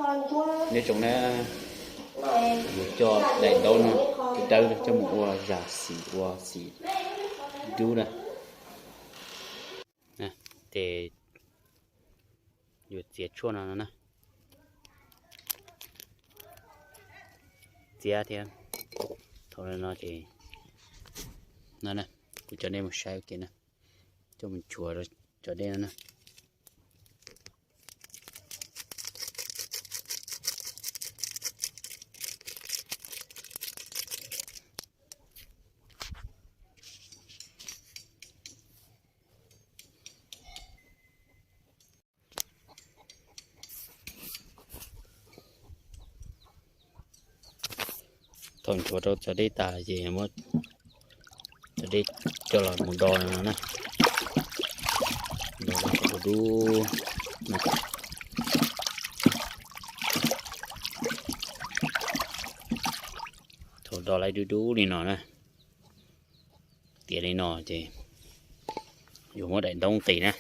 Nyob zoo na, yuav coj daim ntaub no dawb dawb coj mus ua zam xim ua xim dub na. Ces yuav txiav tshuaj no no na. Txiav thiab. Thaum no ces no na, kuv coj nej mus saib ua ke na, coj mus chuav cov dej no na. Thaum nchuav rau cov dej tas ces muab cov dej coj los mus do no na. Do dub dub. Thaum do lawm dub dub li no na, tiav li no ces yuav muab daim ntaub qis na.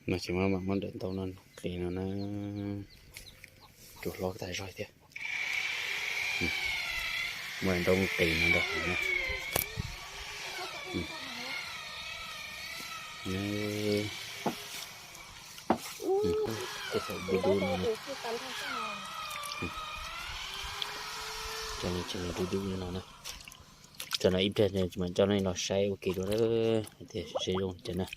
No ces muab daim ntaub no qis no na, tsuas hlob tas zog thiab. Muab daim ntaub qis no rau hauv na. Tej thaum dub dub no, cov no tseem dub dub li no na. Cov no ib pliag tsis mam coj nej los saib ua ke dua tias seb zoo cas na.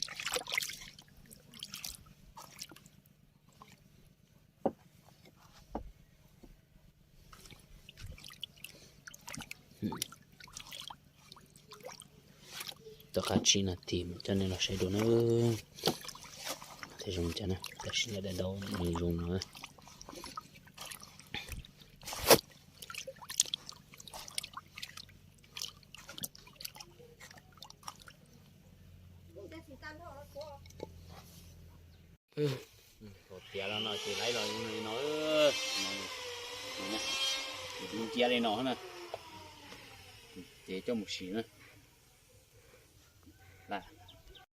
Tom qab tsib nas this mam coj nej los saib dua na, thiaj zoo cas na. Tam sim no daim ntaub nws zoo no. Thaum tiav los no ces laiv los zoo li no, dub nciab li no na, ces coj mus sim na.